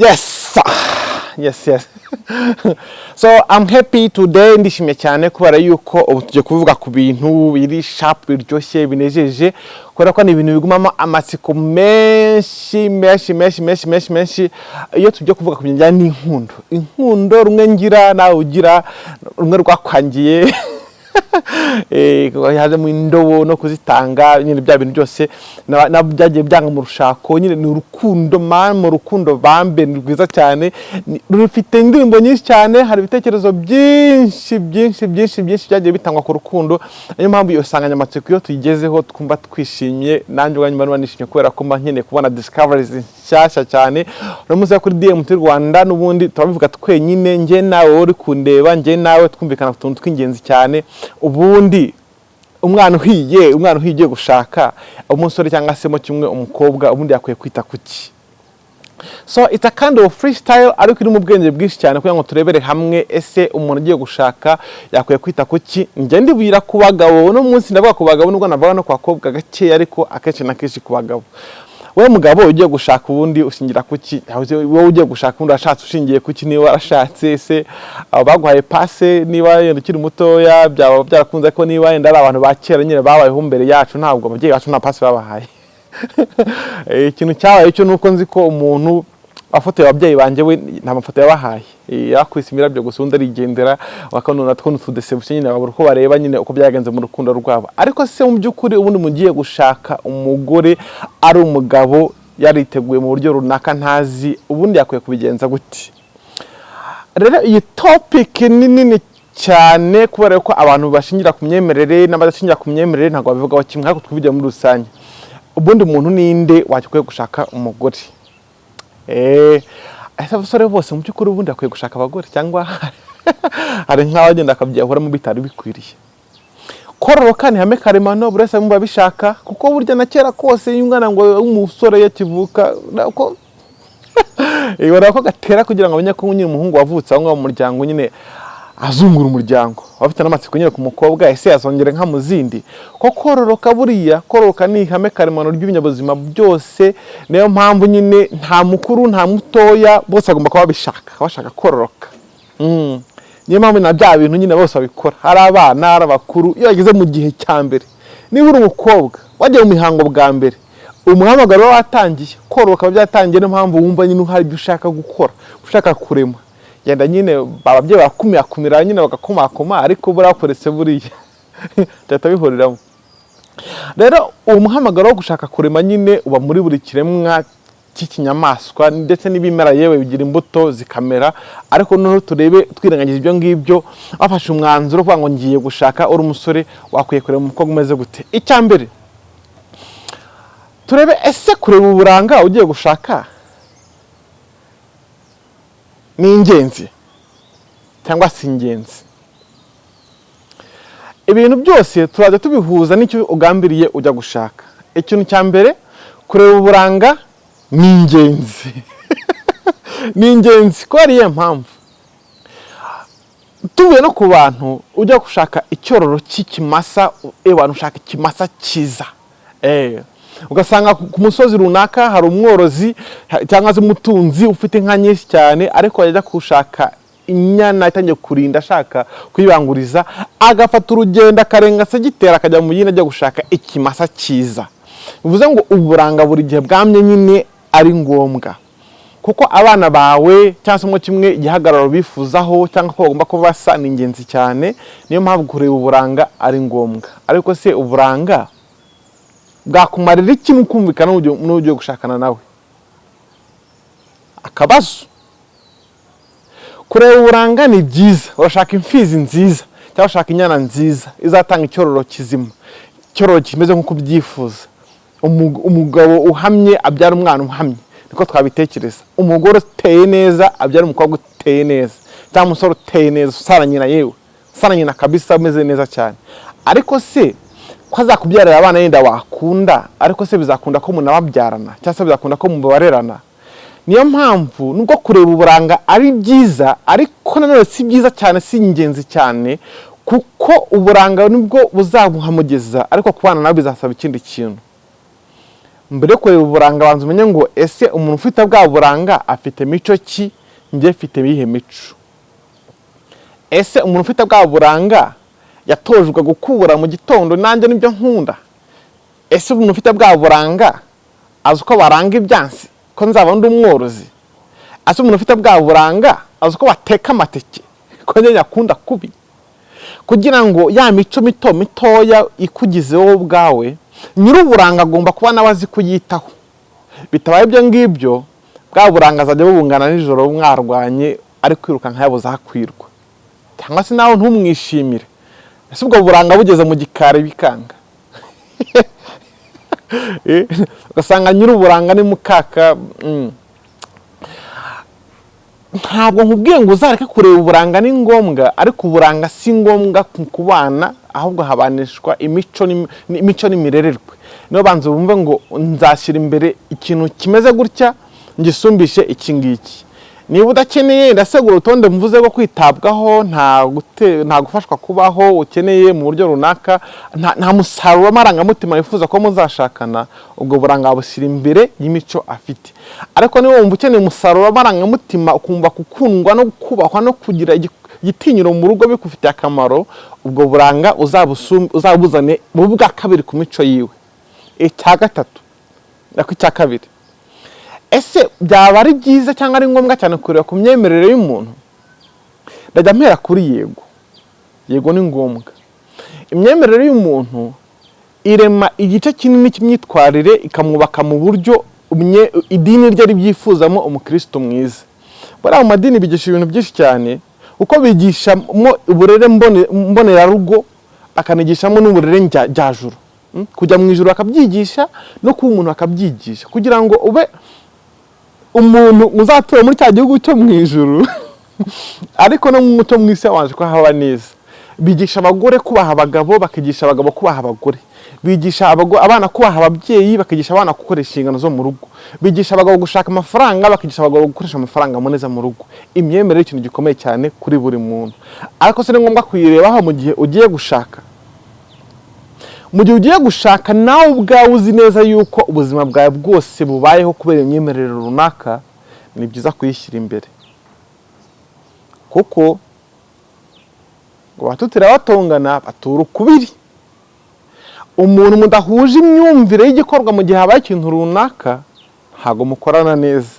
Yes. So I'm happy today, ndishimye cyane kubera yuko ubu tugiye kuvuga ku bintu biri sharp, biryoshye, binejeje, kubera ko ni ibintu bigumamo amatsiko menshi menshi menshi menshi menshi menshi. Iyo tugiye kuvuga ku bijyanye n'inkundo, inkundo rumwe ngira nawe ugira, rumwe rwakwangiye, hajemo indobo no kuzitanga nyine, bya bintu byose byagiye byanga mu rushako nyine. Ni urukundo man, mu rukundo bambe ni rwiza cyane. Rufite indirimbo nyinshi cyane, hari ibitekerezo byinshi byinshi byinshi byinshi byagiye bitangwa ku rukundo. Niyo mpamvu iyo nsanganyamatsiko iyo tuyigezeho twumva twishimye. Nanjye ubwanjye mba nishimye kubera ko mba nkeneye kubona discoveries nshyashya cyane. Uno munsi kuri DMT Rwanda n'ubundi turabivuga twenyine, njye nawe, wowe uri kundeba, njye nawe twumvikana ku tuntu tw'ingenzi cyane. Ubundi umwana uhiye ugiye gushaka, umusore cyangwa se mo kimwe umukobwa, ubundi yakwiye kwita kuki? So it's a kind of freestyle, ariko iri mu bwenge bwinshi cyane, kugira ngo turebere hamwe ese umuntu ugiye gushaka yakwiye kwita kuki. Njye ndibwira ku bagabo uno munsi, ndavuga ku bagabo nubwo navuga no ku bakobwa gakeya, ariko akenshi na kenshi ku bagabo. Wowe mugabo ugiye gushaka, ubundi ushingira kuki? Wowe ugiye gushaka, ubundi washatse ushingiye kuki? Niba warashatse, ese abo baguhaye passe? Niba yenda ukiri mutoya byaba byarakunze, ko niba yenda ari abantu ba kera nyine babayeho mbere yacu, ntabwo ababyeyi bacu nta passe babahaye. Ikintu cyabaye cyo nuko nzi ko umuntu wafotoye ababyeyi banjye we nta mafoto yabahaye. Yakubise imirabyo gusa, undi arigendera, bakabona natwo n'utudéception nyine, babura uko bareba nyine uko byagenze mu rukundo rwabo. Ariko se mu by'ukuri, ubundi mugiye gushaka umugore ari umugabo yariteguye mu buryo runaka ntazi, ubundi yakwiye kubigenza gute? Rero iyi topic ni nini cyane, kubera ko abantu bashingira ku myemerere n'abadashingira ku myemerere ntabwo babivugaho kimwe, ariko twivugira muri rusange. Ubundi umuntu ninde wakwiye gushaka umugore? Ese abasore bose mu by'ukuri ubundi bakwiye gushaka abagore, cyangwa hari nk'abagenda bakabyahuramo bitari bikwiriye? Kororoka ni ihame karemano, buri wese yumva abishaka, kuko burya na kera kose iyo umwana ngo w'umusore yakivuka ko ibona ko gatera kugira ngo amenye ko nyine umuhungu wavutse aho ngaho mu muryango nyine azungura umuryango, aba afite n'amatsiko nyine ku mukobwa, ese yazongera nka mu zindi? Ko kororoka, buriya kororoka ni ihame karemano ry'ibinyabuzima byose. Niyo mpamvu nyine nta mukuru nta mutoya, bose bagomba kuba babishaka, bashaka kororoka. Niyo mpamvu na bya bintu nyine bose babikora, hari abana, hari abakuru. Iyo bageze mu gihe cya mbere, niba uri umukobwa wagiye mu mihango bwa mbere, umuhamagaro uba watangiye, kororoka biba byatangiye. Niyo mpamvu wumva nyine hari ibyo ushaka gukora, ushaka kurema. Genda nyine ababyeyi barakumiyakumira nyine, bagakomakoma, ariko buriya bakuretse buriya bihita bihuriramo. Rero uwo muhamagaro wo gushaka kurema nyine uba muri buri kiremwa cy'ikinyamaswa, ndetse n'ibimera yewe bigira imbuto zikamera. Ariko noneho turebe, twirengagije ibyo ngibyo, bafashe umwanzuro wo kuvuga ngo ngiye gushaka, uri umusore wakwiye kureba umukobwa umeze gute? Icya mbere turebe, ese kureba uburanga ugiye gushaka ni ingenzi cyangwa si ingenzi? Ibintu byose turajya tubihuza n'icyo ugambiriye ujya gushaka. Ikintu cya mbere, kureba uburanga ni ingenzi, ni ingenzi ko ari iyo mpamvu tuvuye no ku bantu ujya gushaka icyororo cy'ikimasa, abantu ushaka ikimasa cyiza. Ugasanga ku musozi runaka hari umworozi cyangwa se umutunzi ufite inka nyinshi cyane, ariko yajya gushaka inyana itangiye kurinda, ashaka kuyibanguriza, agafata urugendo akarenga segiteri akajya mu yindi ajya gushaka ikimasa cyiza. Bivuze ngo uburanga buri gihe bwamye nyine ari ngombwa, kuko abana bawe cyangwa se mo kimwe igihagararo bifuzaho cyangwa ko bagomba kuba basa ni ingenzi cyane. Niyo mpamvu kureba uburanga ari ngombwa. Ariko se uburanga bwakumarira iki mu kumvikana n'ugiye gushakana nawe? Akabazo. Kureba uburanga ni byiza, urashaka imfizi nziza cyangwa ushaka inyana nziza izatanga icyororo kizima, icyororo kimeze nk'uko ubyifuza. Umugabo uhamye abyara umwana uhamye, niko twabitekereza. Umugore uteye neza abyara umukobwa uteye neza cyangwa umusore uteye neza, usa na nyina, yewe usa na nyina kabisa, ameze neza cyane. Ariko se ko azakubyarira abana yenda wakunda, ariko se bizakunda ko munababyarana, cyangwa se bizakunda ko mubarerana? Niyo mpamvu nubwo kureba uburanga ari byiza, ariko nanone si byiza cyane, si ingenzi cyane, kuko uburanga nibwo buzamuhamugeza, ariko kubana nawe bizasaba ikindi kintu. Mbere yo kureba uburanga, banza umenye ngo: ese umuntu ufite bwa buranga afite mico ki? Njye mfite iyihe mico? Ese umuntu ufite bwa buranga yatojwe gukubura mu gitondo? Nanjye nibyo nkunda. Ese umuntu ufite bwa buranga azi uko baranga ibyansi, ko nzaba ndi umworozi? Ese umuntu ufite bwa buranga azi uko bateka amateke, ko njye nyakunda kubi? Kugira ngo ya mico mito mitoya ikugize wowe ubwawe, nyir'uburanga agomba kuba nawe azi kuyitaho. Bitabaye ibyo ngibyo, bwa buranga azajya bubungana nijoro mwarwanye, ari kwirukanka yabuze aho akwirwa, cyangwa se nawe ntumwishimire. Ese ubwo buranga bugeze mu gikari bikanga, ugasanga nyir'uburanga ni mukaka. Ntabwo nkubwiye ngo uzareke kureba uburanga, ni ngombwa, ariko uburanga si ngombwa ku kubana, ahubwo habanishwa imico n'imirererwe. Niyo banza wumve ngo nzashyira imbere ikintu kimeze gutya, ngisumbishe iki ngiki. Niba udakeneye, ndasegura urutonde mvuze rwo kwitabwaho, nta gufashwa kubaho ukeneye mu buryo runaka, nta musaruro w'amarangamutima wifuza ko muzashakana, ubwo buranga bushyira imbere y'imico afite. Ariko niba wumva ukeneye umusaruro w'amarangamutima, ukumva gukundwa no kubahwa no kugira igitinyiro mu rugo bikufitiye akamaro, ubwo buranga uzabuzane bube bwa kabiri ku mico yiwe. Icya gatatu, nako icya kabiri: ese byaba ari byiza cyangwa ari ngombwa cyane kureba ku myemerere y'umuntu? Ndajya mpera kuri yego. Yego, ni ngombwa. Imyemerere y'umuntu irema igice kinini cy'imyitwarire, ikamwubaka mu buryo idini rye ribyifuzamo umukristo mwiza. Buriya mu madini bigisha ibintu byinshi cyane, kuko bigishamo uburere mbonerarugo, bakanigishamo n'uburere njyajuru. Kujya mu ijuru bakabyigisha, no kuba umuntu bakabyigisha, kugira ngo ube umuntu muzatura muri cya gihugu cyo mu ijuru, ariko no mu muco mu isi wabanje ko haba neza. Bigisha abagore kubaha abagabo, bakigisha abagabo kubaha abagore, bigisha abana kubaha ababyeyi, bakigisha abana gukora inshingano zo mu rugo, bigisha abagabo gushaka amafaranga, bakigisha abagabo gukoresha amafaranga neza mu rugo. Imyemerere ni ikintu gikomeye cyane kuri buri muntu, ariko si ngombwa kuyirebaho mu gihe ugiye gushaka. Mu gihe ugiye gushaka, nawe ubwawe uzi neza yuko ubuzima bwawe bwose bubayeho kubera imyemerere runaka, ni byiza kuyishyira imbere, kuko ngo batutira batongana batura ukubiri. Umuntu mudahuje imyumvire y'igikorwa mu gihe habaye ikintu runaka, ntabwo mukorana neza.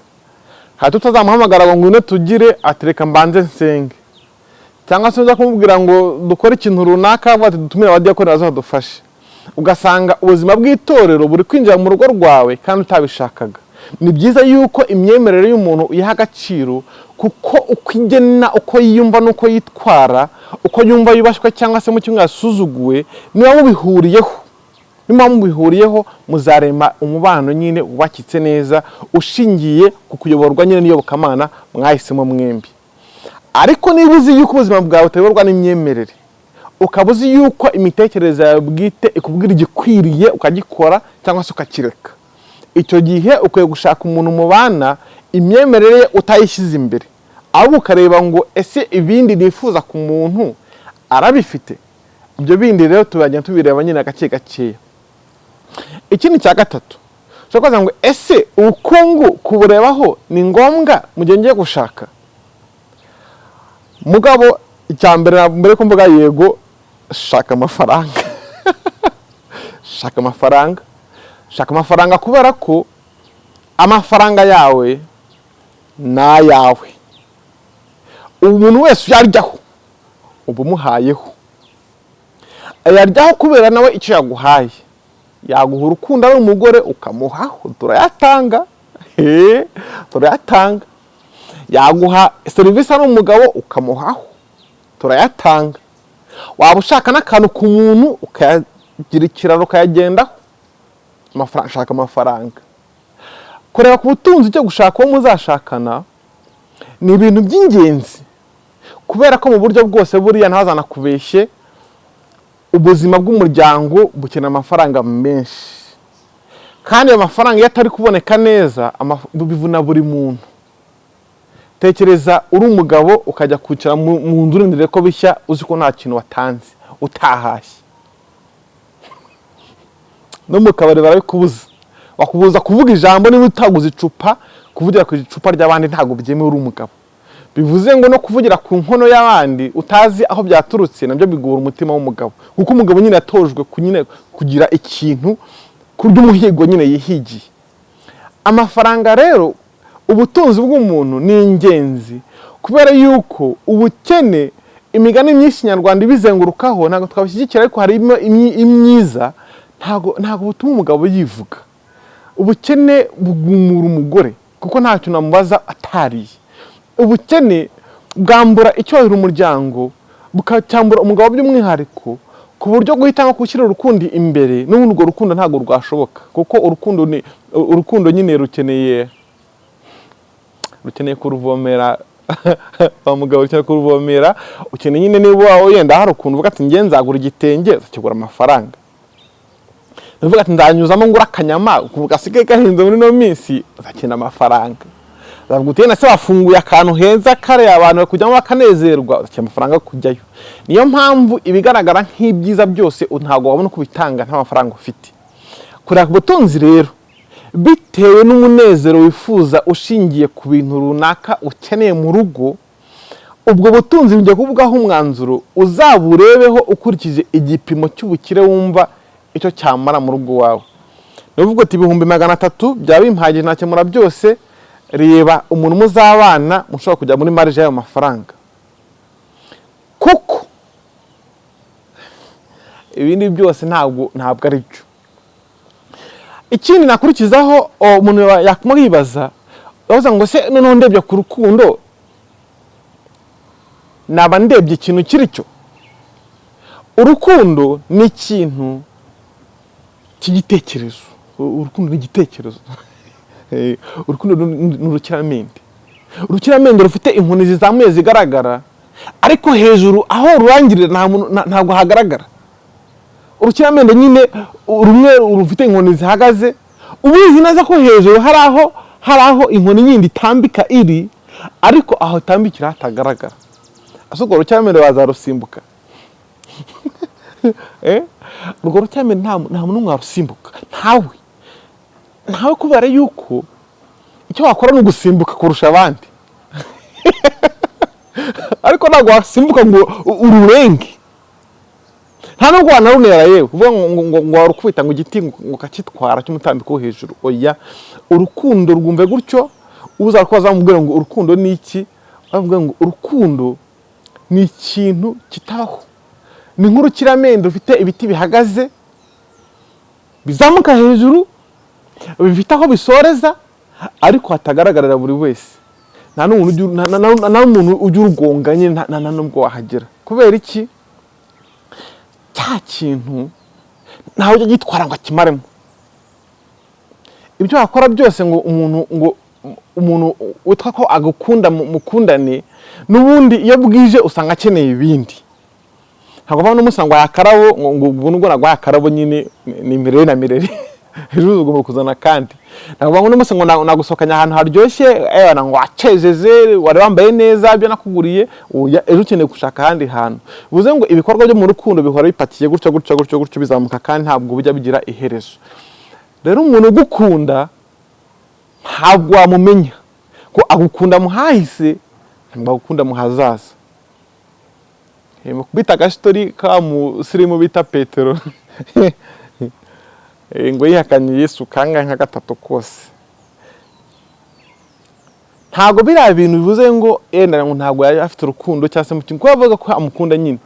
Hari tutazamuhamagara ngo ngwino tugire, atereka mbanze nsenge, cyangwa se uza kumubwira ngo dukore ikintu runaka, avuga ati dutumire abadiyakoni bazadufashe. Ugasanga ubuzima bw'itorero buri kwinjira mu rugo rwawe kandi utabishakaga. Ni byiza yuko imyemerere y'umuntu uyiha agaciro, kuko uko igena uko yiyumva n'uko yitwara, uko yumva yubashywe cyangwa se mu kimwe yasuzuguwe. Niba mubihuriyeho, muzarema umubano nyine wubakitse neza, ushingiye ku kuyoborwa nyine n'iyobokamana mwahisemo mwembi. Ariko niba uzi yuko ubuzima bwawe butayoborwa n'imyemerere, ukaba uzi yuko imitekerereze yawe bwite ikubwira igikwiriye ukagikora cyangwa se ukakireka, icyo gihe ukwiye gushaka umuntu mubana imyemerere ye utayishyize imbere, ahubwo ukareba ngo: ese ibindi nifuza ku muntu arabifite? Ibyo bindi rero tubagenda tubireba nyine gake gakeya. Ikindi cya gatatu, ushobora kubaza ngo: ese ubukungu kuburebaho ni ngombwa mu gihe ngiye gushaka? Mugabo, icya mbere, mbere ko mvuga yego, shaka amafaranga, shaka amafaranga, shaka amafaranga, kubera ko amafaranga yawe ni ayawe. Umuntu wese uyaryaho uba umuhayeho, ayaryaho kubera nawe icyo yaguhaye. Yaguha urukundo ari umugore, ukamuhaho. Turayatanga, turayatanga. Yaguha serivisi ari umugabo, ukamuhaho. Turayatanga. Waba ushaka n'akantu ku muntu, ukayagira ikiraro, ukayagendaho. Amafaranga, shaka amafaranga. Kureba ku butunzi cyo gushaka uwo muzashakana ni ibintu by'ingenzi, kubera ko mu buryo bwose buriya ntazanakubeshye, ubuzima bw'umuryango bukenera amafaranga menshi, kandi ayo mafaranga iyo atari kuboneka neza bivuna buri muntu. Tekereza uri umugabo ukajya kwicara mu nzu urindiriye ko bishya, uzi ko nta kintu watanze, utahashye, no mu kabari barabikubuza. Bakubuza kuvuga ijambo niba utaguze icupa. Kuvugira ku icupa ry'abandi ntabwo byemewe uri umugabo. Bivuze ngo no kuvugira ku nkono y'abandi utazi aho byaturutse nabyo bigora umutima w'umugabo, kuko umugabo nyine yatojwe nyine kugira ikintu, kurya umuhigo nyine yihigiye. Amafaranga rero, ubutunzi bw'umuntu ni ingenzi, kubera yuko ubukene, imigani myinshi nyarwanda ibizengurukaho, ntabwo twabishyigikira, ariko harimo imyiza. Ntabwo butuma umugabo yivuga. Ubukene bugumura umugore, kuko nta kintu namubaza atariye. Ubukene bwambura icyubahiro umuryango, bukacyambura umugabo by'umwihariko, ku buryo guhitamo gushyira urukundo imbere, n'ubundi urwo rukundo ntabwo rwashoboka, kuko urukundo ni urukundo nyine, rukeneye kuruvomera. Wa mugabo, ukeneye kuruvomera, ukeneye nyine, niba wenda hari ukuntu uvuga ati: "Nge nzagura igitenge", uzakigura amafaranga. Uvuga ati: "Nzanyuzamo ngura akanyama gasigaye gahenze muri ino minsi", uzakenera amafaranga. Uzavuga uti: "Na se wafunguye akantu heza kare abantu bakujyamo bakanezerwa", uzakenera amafaranga yo kujyayo. Niyo mpamvu ibigaragara nk'ibyiza byose ntabwo wabona uko ubitanga nta mafaranga ufite. Kureba ku butunzi rero bitewe n'umunezero wifuza ushingiye ku bintu runaka ukeneye mu rugo, ubwo butunzi ngiye kuvugaho umwanzuro, uzaburebeho ukurikije igipimo cy'ubukire wumva icyo cyamara mu rugo wawe. Ni ukuvuga uti: "300,000 byaba bimpagije, nakemura byose." Reba umuntu muzabana mushobora kujya muri marge y'ayo mafaranga, kuko ibindi byose ntabwo ari byo. Ikindi nakurikizaho, umuntu yakumwibaza, bavuga ngo: "Se noneho ndebye ku rukundo naba ndebye ikintu kiri cyo?" Urukundo ni ikintu cy'igitekerezo. Urukundo ni igitekerezo. Urukundo ni urukiramende, urukiramende rufite inkoni zizamuye zigaragara, ariko hejuru aho rurangirira ntabwo hagaragara. Urukiramende nyine rumwe rufite inkoni zihagaze, ubizi neza ko hejuru hari aho inkoni yindi itambika iri, ariko aho itambikira hatagaragara. Ese urwo rukiramende wazarusimbuka? Urwo rukiramende nta muntu n'umwe warusimbuka, ntawe, ntawe, kubera yuko icyo wakora ni ugusimbuka kurusha abandi, ariko ntabwo wasimbuka ngo ururenge, nta nubwo wanarunera. Yewe, uvuga ngo warukubita ngo igiti ngo ukakitwara cy'umutambiko wo hejuru, oya. Urukundo rwumve gutyo. Uza ko bazamubwira ngo urukundo ni iki, bavuga ngo urukundo ni ikintu kitabaho, ni nk'urukiramende rufite ibiti bihagaze bizamuka hejuru, bifite aho bisoreza ariko hatagaragarira buri wese. Nta n'umuntu ujya urugonga nyine, nta n'ubwo wahagera. Kubera iki? Cya kintu ntawe ujya agitwara ngo akimaremo. Ibyo wakora byose ngo umuntu witwa ko agukunda mukundane, n'ubundi iyo bwije usanga akeneye ibindi. Ntabwo baba n'umunsi ngo akarabo, ngo ubwo nubwo naguhaye akarabo nyine ni mirere na mirere, ejo ugomba kuzana kandi. Ntabwo baba n'umunsi ngo nagusohokanye ahantu haryoshye, ewana ngo wacejeze, wari wambaye neza, ibyo nakuguriye, oya, ejo ukeneye gushaka ahandi hantu. Bivuze ngo ibikorwa byo mu rukundo bihora bipakiye gutyo gutyo gutyo gutyo, bizamuka, kandi ntabwo bijya bigira iherezo. Rero umuntu ugukunda ntabwo wamumenya ko agukunda mu hahise, ntabwo agukunda mu hazaza. Bita agasitori ka musirimu bita Petero, ngo yihakanye Yesu kangahe? Nka gatatu kose. Ntabwo biriya bintu bivuze ngo yenda ngo ntabwo yari afite urukundo cyangwa se mutima, kuko avuga ko amukunda nyine,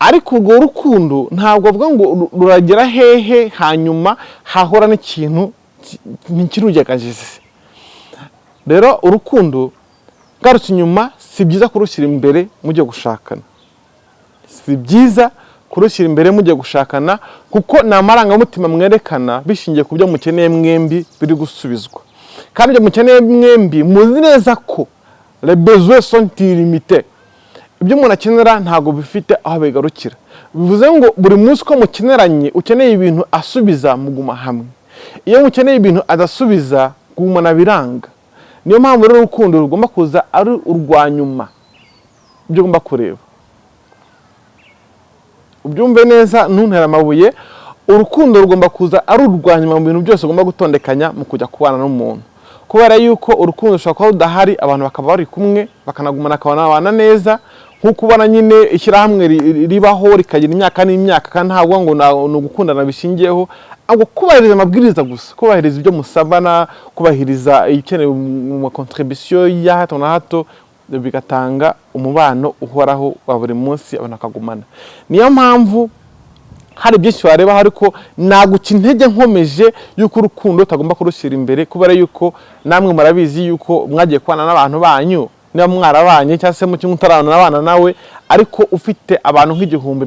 ariko urwo rukundo ntabwo avuga ngo ruragera hehe hanyuma hahora n'ikintu ntikirugegageze. Rero urukundo, ngarutse inyuma, si byiza kurushyira imbere mujye gushakana, si byiza kurushyira imbere mujye gushakana, kuko ni amarangamutima mwerekana bishingiye ku byo mukeneye mwembi biri gusubizwa. Kandi ibyo mukeneye mwembi, muzi neza ko les besoins sont illimités. Ibyo umuntu akenera ntabwo bifite aho bigarukira. Bivuze ngo buri munsi uko mukeneranye, ukeneye ibintu asubiza, muguma hamwe. Iyo mukeneye ibintu adasubiza, kugumana biranga. Niyo mpamvu rero urukundo rugomba kuza ari urwa nyuma. Ibyo ugomba kureba, ubyumve neza, ntuntere amabuye. Urukundo rugomba kuza ari urwa nyuma mu bintu byose ugomba gutondekanya mu kujya kubana n'umuntu, kubera yuko urukundo rushobora kuba rudahari, abantu bakaba bari kumwe, bakanagumana, bakanabana neza, nk'uko ubona nyine ishyirahamwe ribaho rikagira imyaka n'imyaka, kandi ntabwo ngo ni ugukundana bishingiyeho, ahubwo kubahiriza amabwiriza gusa, kubahiriza ibyo musabana, kubahiriza ibikenewe mu ma contribution ya hato na hato, bigatanga umubano uhoraho wa buri munsi, abantu bakagumana. Niyo mpamvu hari byinshi warebaho, ariko naguca intege nkomeje yuko urukundo utagomba kurushyira imbere, kubera yuko namwe murabizi yuko mwagiye kubana n'abantu banyu, niba mwarabanye cyangwa se mu kimwe utarabana nawe, ariko ufite abantu nk'igihumbi,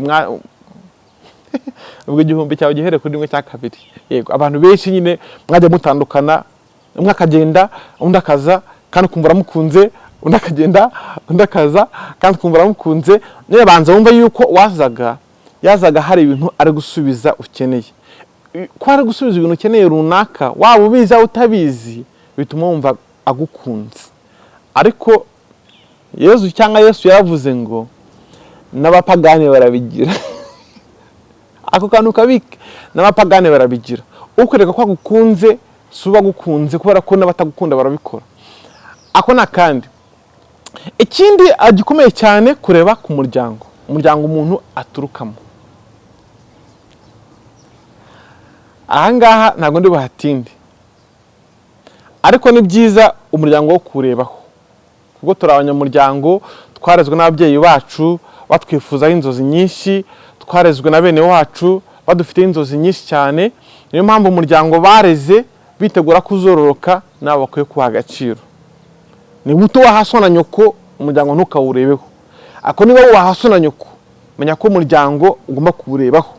ubwo igihumbi cyawe gihere kuri rimwe cya kabiri, yego, abantu benshi nyine mwajya mutandukana, umwe akagenda undi akaza kandi ukumva uramukunze, undi akagenda undi akaza kandi ukumva uramukunze. Niba banza wumva yuko wazaga yazaga hari ibintu ari gusubiza ukeneye, ko ari gusubiza ibintu ukeneye runaka, waba ubizi waba utabizi, bituma wumva agukunze. Ariko Yezu cyangwa Yesu yaravuze ngo n'abapagani barabigira. Ako kantu kabike, n'abapagani barabigira. Ukwereka ko agukunze si uba agukunze, kubera ko n'abatagukunda barabikora. Ako ni akandi. Ikindi gikomeye cyane, kureba ku muryango, umuryango umuntu aturukamo. Ahangaha ntabwo ndi buhatinde, ariko ni byiza umuryango wo kuwurebaho, kuko turi abanyamuryango, twarezwe n'ababyeyi bacu batwifuzaho inzozi nyinshi, twarezwe na bene wacu badufiteho inzozi nyinshi cyane. Niyo mpamvu umuryango bareze bitegura kuzororoka nabo bakwiye kuha agaciro. Ni guto waha na nyoko, umuryango ntukawurebeho. Ako niba wubaha so na nyoko, menya ko umuryango ugomba kuwurebaho.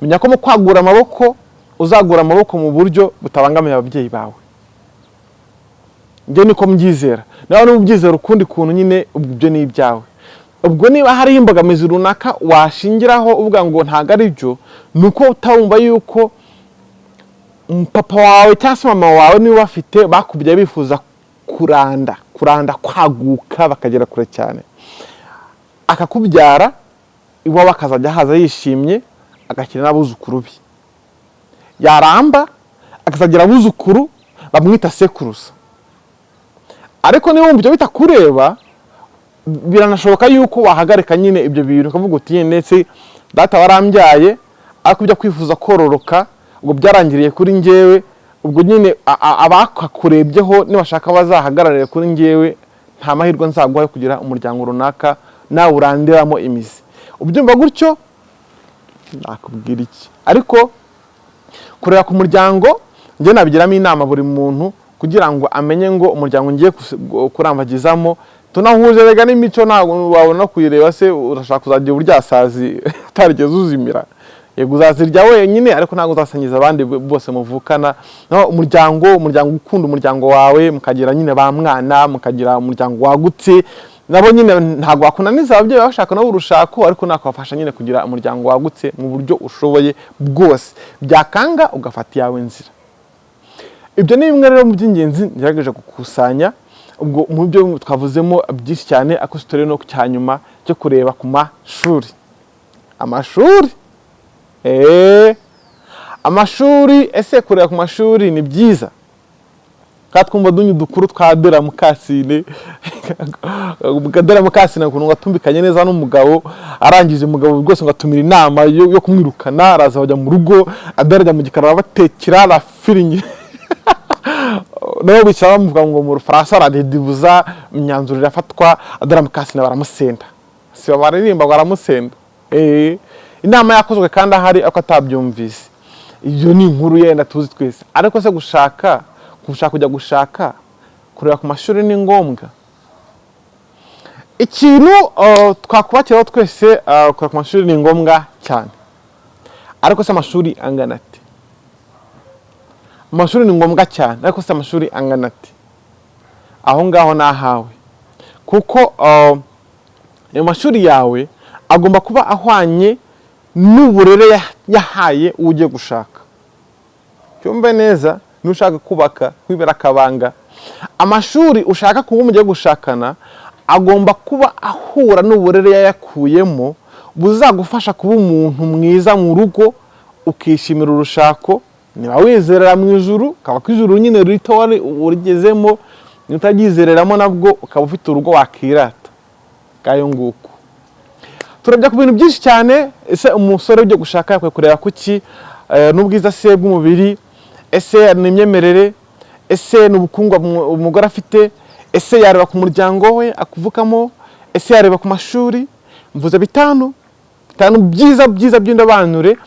Menya ko mu kwagura amaboko uzagura amaboko mu buryo butabangamiye ababyeyi bawe. Njye niko mbyizera. Nawe niba ubyizera ukundi kuntu nyine, ibyo ni ibyawe. Ubwo niba hariho imbogamizi runaka washingiraho uvuga ngo ntabwo ari byo, ni uko utawumva yuko papa wawe cyangwa se mama wawe niba bafite bakubyaye bifuza kuranda, kuranda, kwaguka, bakagera kure cyane, akakubyara iwawe akazajya haza yishimye, agakina n'abuzukuru be, yaramba akazagira abuzukuru bamwita sekuruza. Ariko niba wumva ibyo bitakureba, biranashoboka yuko wahagarika nyine ibyo bintu, ukavuga uti ndetse data warambyaye, ariko ibyo kwifuza kororoka ubwo byarangiriye kuri njyewe. Ubwo nyine abakakurebyeho nibashaka bazahagararire kuri njyewe, nta mahirwe nzaguha yo kugira umuryango runaka nawe urandiramo imizi. Ubyumva gutyo nakubwira iki? Ariko kureba ku muryango, njye nabigiramo inama buri muntu kugira ngo amenye ngo umuryango ngiye kurambagizamo tunahuje rega n'imico. Ntabwo wabona kuyireba se urashaka kuzagira uburyasazi utarigeze uzimira? Yego, uzazirya wenyine, ariko ntabwo uzasangiza abandi bose muvukana. No, umuryango ukunda umuryango wawe, mukagira nyine ba mwana, mukagira umuryango wagutse. Nabo nyine ntabwo wakunaniza ababyeyi bashaka nabo urushako, ariko nakabafasha nyine kugira umuryango wagutse mu buryo ushoboye bwose. Byakanga ugafata iyawe nzira. Ibyo ni bimwe rero mu by'ingenzi ngerageje gukusanya. Ubwo mu byo twavuzemo byinshi cyane, ariko turi no ku cyanyuma cyo kureba ku mashuri. Amashuri, amashuri, ese kureba ku mashuri ni byiza? Kandi twumva dunye udukuru twa Dera Mukasine. Dera Mukasine ukuntu ngo atumbikanye neza n'umugabo, arangije umugabo rwose ngo atumira inama yo kumwirukana, araza bajya mu rugo, Adera ajya mu gikari arabatekera, arafiringira, nabo bicara bamuvuga ngo mu Rufaransa aradidibuza, imyanzuro irafatwa, Adera Mukasine baramusenda. Si baririmba ngo baramusenda? Inama yakozwe kandi ahari ariko atabyumvise. Iyo ni inkuru yenda tuzi twese. Ariko se gushaka kujya gushaka, kureba ku mashuri ni ngombwa? Ikintu twakubakiraho twese, kureba ku mashuri ni ngombwa cyane, ariko se amashuri angana ate? Amashuri ni ngombwa cyane, ariko se amashuri angana ate? Aho ngaho ni ahawe, kuko ayo mashuri yawe agomba kuba ahwanye n'uburere yahaye uwo ugiye gushaka. Cyumve neza, nushaka kubaka kwibera akabanga, amashuri ushaka kuba mugiye gushakana agomba kuba ahura n'uburere yayakuyemo, buzagufasha kuba umuntu mwiza mu rugo. ukishimira urushako. Niba wizerera mu ijuru, ukaba ko ijuru nyine rito wari urigezemo, niba utaryizereramo nabwo ukaba ufite urugo wakirata. Ngayo nguko, turajya ku bintu byinshi cyane. Ese umusore ujya gushaka yakwiye kureba kuki? N'ubwiza se bw'umubiri? Ese ni imyemerere? Ese ni ubukungu umugore afite? Ese yareba ku muryango we akuvukamo? Ese yareba ku mashuri? Mvuze bitanu, bitanu byiza byiza by'indobanure,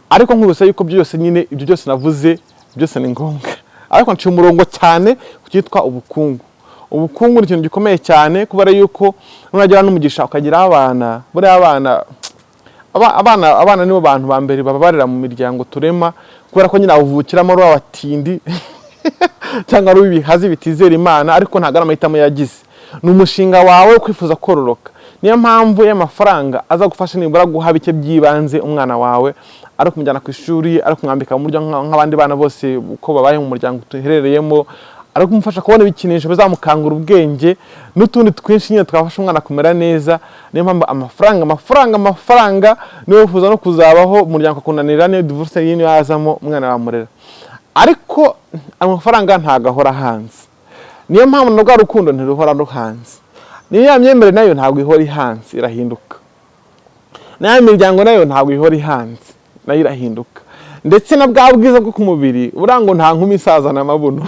ariko nkwibutsa yuko byose nyine, ibyo byose navuze byose ni ngombwa, ariko nciye umurongo cyane ku cyitwa ubukungu. Ubukungu ni ikintu gikomeye cyane, kubera yuko nunagira n'umugisha ukagira abana, buriya abana nibo bantu ba mbere bababarira mu miryango turema, kubera ko nyine awuvukiramo ari uw'abatindi cyangwa ari uw'ibihazi bitizera Imana, ariko ntabwo ari amahitamo yagize, ni umushinga wawe wo kwifuza kororoka. Niyo mpamvu y'amafaranga aza gufasha nibura guha bike by'ibanze umwana wawe, ari kumujyana ku ishuri, ari kumwambika mu buryo nk'abandi bana bose uko babaye mu muryango tuherereyemo, ari kumufasha kubona ibikinisho bizamukangura ubwenge n'utundi twinshi nyine twafasha umwana kumera neza. Niyo mpamvu amafaranga, amafaranga, amafaranga, niyo wifuza no kuzabaho umuryango ukakunanira, niyo divorce niyo yazamo, umwana wamurera. Ariko amafaranga ntabwo ahora hanze, niyo mpamvu na rwa rukundo ntiruhora ruhanze, niyo ya myemerere nayo ntabwo ihora ihanze, irahinduka, na ya miryango nayo ntabwo ihora ihanze, nayo irahinduka, ndetse na bwa bwiza bwo ku mubiri. Buriya ngo nta nkumi isazana amabuno,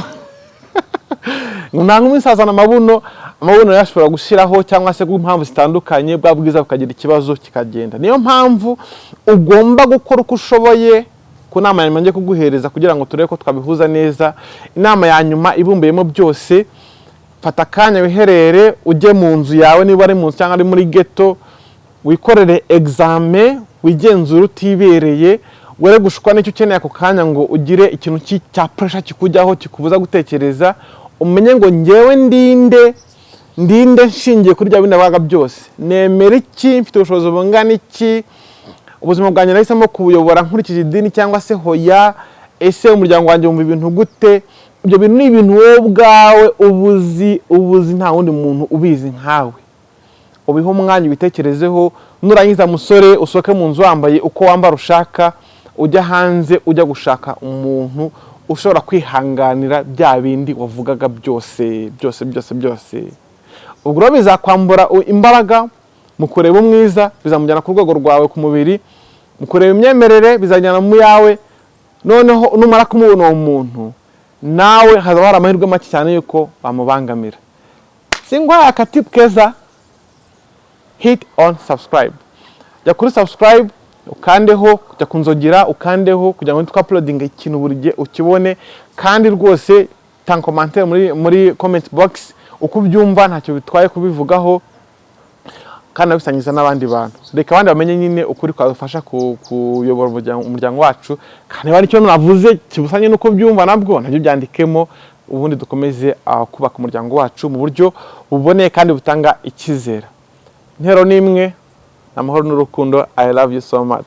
ngo nta nkumi isazana amabuno. Amabuno yashobora gushyiraho cyangwa se ku mpamvu zitandukanye bwa bwiza bukagira ikibazo kikagenda. Niyo mpamvu ugomba gukora uko ushoboye. Ku nama ya nyuma ngiye kuguhereza kugira ngo turebe ko twabihuza neza, inama ya nyuma ibumbiyemo byose: fata akanya wiherere, ujye mu nzu yawe, niba ari mu nzu cyangwa ari muri ghetto, wikorere examen, wigenzure utibereye, were gushukwa n'icyo ukeneye ako kanya ngo ugire ikintu cya pressure kikujyaho kikubuza gutekereza. Umenye ngo ngewe ndinde, ndinde nshingiye kuri bya bindi navugaga byose, nemera iki, mfite ubushobozi bungana iki, ubuzima bwanjye nahisemo kubuyobora nkurikije idini cyangwa se hoya, ese umuryango wanjye wumva ibintu gute? Ibyo bintu ni ibintu wowe ubwawe ubuzi, ubuzi, nta wundi muntu ubizi nkawe. Ubihe umwanya ubitekerezeho. Nurangiza, musore, usohoke mu nzu wambaye uko wambara ushaka, ujya hanze, ujya gushaka umuntu ushobora kwihanganira bya bindi wavugaga byose byose byose byose. Ubwo rero bizakwambura imbaraga mu kureba umwiza, bizamujyana ku rwego rwawe ku mubiri, mu kureba imyemerere bizajyana mu yawe. Noneho numara kumubona uwo muntu, nawe hazaba hari amahirwe make cyane yuko bamubangamira. Singwaye akatipu keza: hit on subscribe, jya kuri subscribe ukandeho, jya ku nzogera ukandeho, kugira ngo nitwa uploading ikintu buri gihe ukibone. Kandi rwose tanga commentaire muri comment box uko ubyumva, ntacyo bitwaye kubivugaho, kandi nabisangiza n'abandi bantu. Reka abandi bamenye nyine ukuri kwadufasha kuyobora umuryango wacu. Kandi niba hari icyo navuze kibusanye n'uko byumva, nabwo nabyo byandikemo, ubundi dukomeze kubaka umuryango wacu mu buryo buboneye kandi butanga icyizere. Intero ni imwe, amahoro n'urukundo. I love you so much.